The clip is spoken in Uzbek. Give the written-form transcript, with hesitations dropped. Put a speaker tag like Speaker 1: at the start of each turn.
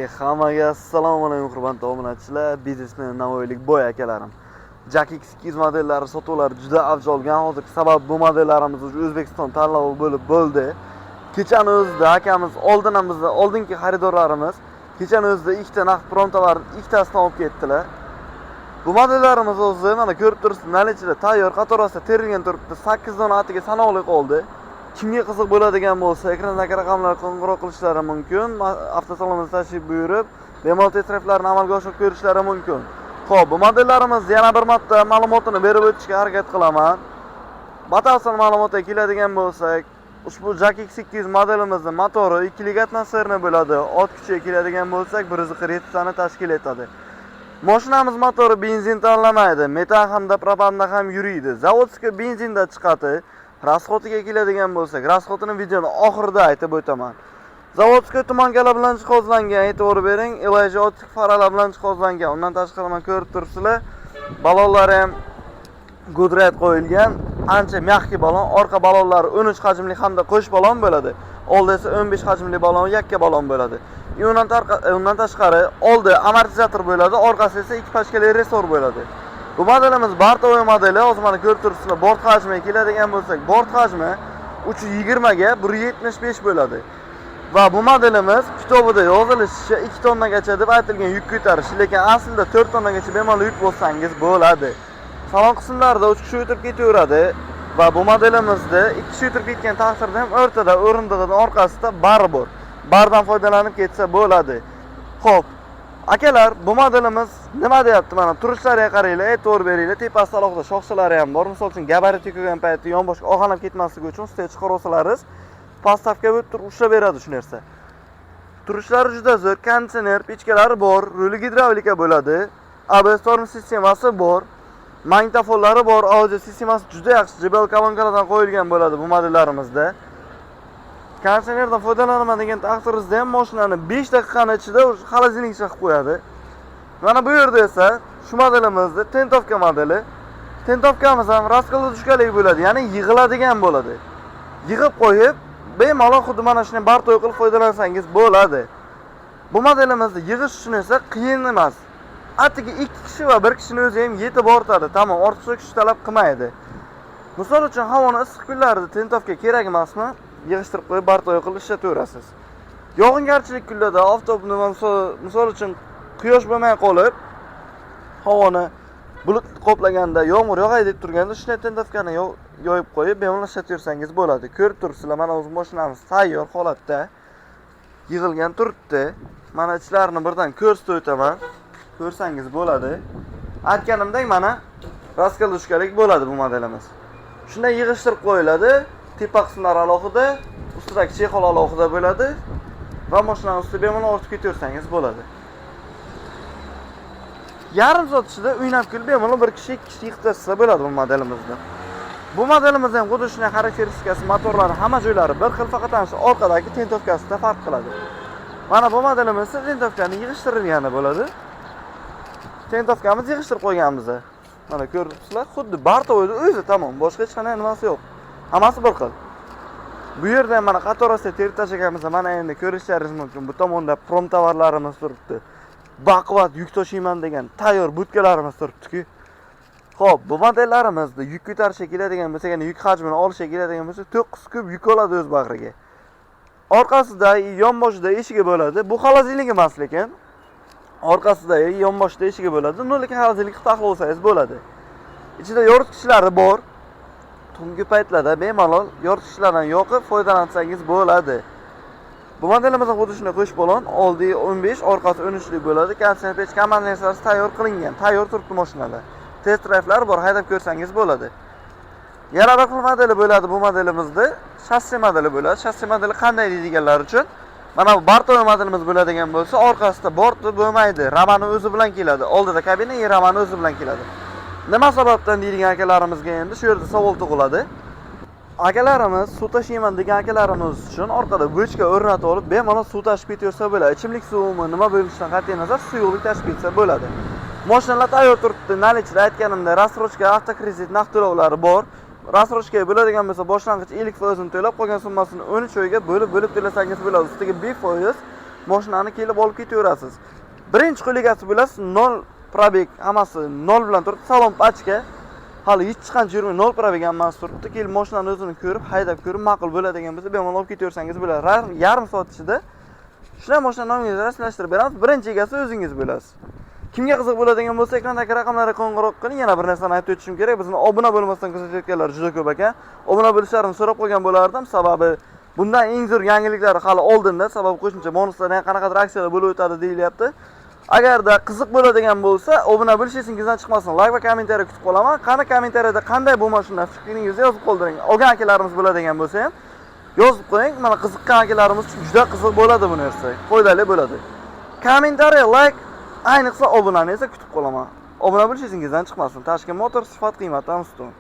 Speaker 1: Hammaga assalomu alaykum, hurmatli obunachilar, biznesmen, navoiylik boy akalarim. JAC X200 modellari sotuvlari juda avj olgan. Hozirgi sabab bu modellarimiz уже O'zbekiston tanlovi bo'lib bo'ldi. Kechani o'zida akamiz oldin ham bizni oldingi xaridorlarimiz kechani o'zida ikkita naqd promtovarni ikkitasini olib ketdilar. Bu modellarimiz o'zi mana ko'rib turibsiz, наличие da tayyor, qatorasida terilgan turibdi. 8 dona atiga sanoqli qoldi. Kimga qiziq bo'ladigan bo'lsa, ekrandagi raqamlarga qo'ng'iroq qilishlari mumkin. Avtosalonga tashrif buyurib, bemalol test drayvlarni amalga oshirib ko'rishlari mumkin. Xo'p, bu modellarimiz yana bir marta ma'lumotini berib o'tishga harakat qilaman. Batafsil ma'lumotga keladigan bo'lsak, ushbu JAC X200 modelimizning motori 2 lik атмосферный bo'ladi. Ot kuchiga keladigan bo'lsak, 147 tani tashkil etadi. Mashinamiz motori benzin tanlamaydi, metan hamda propanda ham yuriydi. Заводской benzinda chiqadi. Расход iga keladigan bo'lsak, расход ini videoni oxirida aytib o'taman. Заводской туманка lar bilan jihozlangan, e'tibor bering, Elijah optik faralar bilan jihozlangan. Undan tashqari mana ko'rib turibsizlar, balonlari ham Goodride qo'yilgan, ancha мягкий balon, orqa balonlari 13 hajmli hamda qo'sh balon bo'ladi. Oldi esa 15 hajmli balon, yakka balon bo'ladi. И undan tashqari oldi amortizator bo'ladi, orqasi esa ikki pachkali ressor bo'ladi. Bu modelimiz бортовой modeli, hozir mana ko'rib turibsizlar, bort hajmiga keladigan bo'lsak, bort hajmi 320 ga 175 bo'ladi. Va bu modelimiz kitobida yozilishicha 2 tonnagacha deb aytilgan yuk ko'tarishi, lekin aslida 4 tonnagacha bemalol yuk bossangiz bo'ladi. Salon qismlarida 3 kishi o'tirib ketaveradi va bu modelimizda 2 kishi o'tirib ketgan taqdirda ham o'rtada o'rindig'ining orqasida bar bor. Bardan foydalanib ketsa bo'ladi. Xo'p, akalar, bu modelimiz nima deyapti? Mana turishlariga qaranglar, e'tibor beringlar. Tepasida alohida shoxchalari ham bor. Misol uchun, gabarit ko'rgan paytda yonboshga og'anab ketmasligi uchun ustiga chiqarib olsalaringiz, подставка bo'lib turib ushlab beradi shu narsa. Turishlari juda zo'r, konditsioner, pechkalari bor, ruli gidravlika bo'ladi. ABS tormoz sistemasi bor. Magnitofonlari bor, audio sistemasi juda yaxshi, JBL kolonkalardan qo'yilgan bo'ladi bu modellarimizda. Konditsionerdan foydalanaman degan taqdiringizda ham mashinani 5 daqiqani ichida уже холодильник cha qilib qo'yadi. Mana bu yerda esa shu modelimizda тентовка modeli. Тентовка miz ham раскладушка lik bo'ladi, ya'ni yig'iladigan bo'ladi. Yig'ib qo'yib, bemalol xuddi mana shunday бортовой qilib foydalansangiz bo'ladi. Bu modelimizni yig'ish uchun esa qiyin emas. Atigi 2 kishi va 1 kishini o'zi ham yetib ortadi. Tamom, ortiqcha kuch talab qilmaydi. Misol uchun, havoni issiq kunlarida тентовка kerak emasmi? Yig'ishtirib qo'yib бортовой qilib ishlataverasiz. Yog'ingarchilik kunlarda oftob nima misol uchun quyosh bo'lmay qolib, havoni bulut qoplaganda, yomg'ir yog'ay deb turganda shunday тентовка ni yoyib qo'yib bemalol ishlataversangiz bo'ladi. Ko'rib turibsizlar, mana o'zi mashinamiz tayyor holatda yig'ilgan turibdi. Mana ichlarini birdan ko'rsatib o'taman. Ko'rsangiz bo'ladi. Aytganimdek, mana раскладушка lik bo'ladi bu modelimiz. Shunday yig'ishtirib qo'yiladi. Tepa qismlari alohida, ustidagi чехол alohida bo'ladi va mashinani ustida bemalol ortib ketaversangiz bo'ladi. Yarim soat ichida o'ynab kulib bemalol bir kishi, ikki kishi yig'ib tashlasa bo'ladi bu modelimizda. Bu modelimiz ham xuddi shunday xarakteristikasi, motorlari, hamma joylari bir xil, faqat ana shu orqadagi тентовка sida farq qiladi. Mana bu modelimiz тентовка ni yig'ishtirilgani bo'ladi. Тентовка miz yig'ishtirib qo'yganmiz. Mana ko'ribsizlar, xuddi бортовой ni o'zi tamom, boshqa hech qanday nimasi yo'q. Hammasi bir xil. Bu yerda ham mana qatorasiga terib tashlaganmiz. Mana endi ko'rishlaringiz mumkin. Bu tomonda prom tovarlarimiz turibdi. Baquvvat yuk tashiyman degan tayyor budkalarimiz turibdi-ku. Xo'p, bu modellarimizda yuk ko'tarishga keladigan bo'lsak, ya'ni yuk hajmini olishga keladigan bo'lsak, 9 kub yuk oladi o'z bag'riga. Orqasida, yonboshida eshigi bo'ladi. Bu холодильник emas lekin. Orqasida, yonboshida eshigi bo'ladi. Но lekin холодильник qilib taxlab olsangiz bo'ladi. Ichida yoritgichlari bor. Tungi paytlarda bemalol yoritgichlardan yoqib foydalansangiz bo'ladi. Bu modelimizda xuddi shunday qo'sh balon, oldi 15, orqasi 13 lik bo'ladi. Konditsioner, pechka, hamma narsasi tayyor qilingan. Tayyor turibdi mashinalar. Test drayvlar bor, haydab ko'rsangiz bo'ladi. Yana bir xil modeli bo'ladi bu modelimizda. Shassi modeli bo'ladi. Shassi modeli qanday deydiganlar uchun mana bu бортовой modelimiz bo'ladigan bo'lsa, orqasida borti bo'lmaydi. Ramani o'zi bilan keladi. Oldida kabina, ramani o'zi bilan keladi. Nima sababdan deydigan akalarimizga endi shu yerda savol tug'iladi. Akalarimiz suv tashiyman degan akalarimiz uchun orqada bochka o'rnatib olib, bemalol suv tashib ketaversa bo'ladi. Ichimlik suvimi, nima bo'lishidan qat'iy nazar suyuqlik tashib ketsa bo'ladi. Mashinalar tayyor turibdi. Наличие da aytganimda рассрочка, avtokredit, naqd to'lovlari bor. Рассрочка bo'ladigan bo'lsa, boshlang'ich 50% to'lab, qolgan summasini 13 oyga bo'lib-bo'lib to'lasangiz bo'ladi. Ustiga 5% Mashinani kelib olib ketaverasiz. Birinchi qo'l egasi bo'lasiz, 0 пробег, hammasi 0 bilan turibdi, salon пачка. Hali hech qancha yurmay, 0 пробег hammasi turibdi. Kelib mashinani o'zini ko'rib, haydab ko'rib, ma'qul bo'ladigan bo'lsa, bemalol olib ketaversangiz bo'ladi. Yarim soat ichida shular mashina nomingizni rasmiylashtirib beramiz. Birinchi egasi o'zingiz bo'lasiz. Kimga qiziq bo'ladigan bo'lsa, ekrandagi raqamlarga qo'ng'iroq qiling. Yana bir narsani aytib o'tishim kerak. Bizni obuna bo'lmasdan kuzatayotganlar juda ko'p ekan. Obuna bo'lishlarini so'rab qo'ygan bo'lardim. Sababi bundan eng zo'r yangiliklari hali oldinda. Sababi qo'shimcha bonuslar ham, qanaqadir aksiyalar bo'lib o'tadi deyilyapti. Agarda qiziq bo'ladigan bo'lsa, obuna bo'lish esingizdan chiqmasin. Layk va kommentariya kutib qolaman. Qani, kommentariyada qanday bu mashina, fikringizni yozib qoldiring. Olgan akalarimiz bo'ladigan bo'lsa ham yozib qo'ying. Mana, qiziqqan akalarimiz uchun juda qiziq bo'ladi bu narsa. Foydali bo'ladi. Kommentariya, layk, ayniqsa obunani esa kutib qolaman. Obuna bo'lish esingizdan chiqmasin. Tashkent Motor, sifat qiymatdan ustun.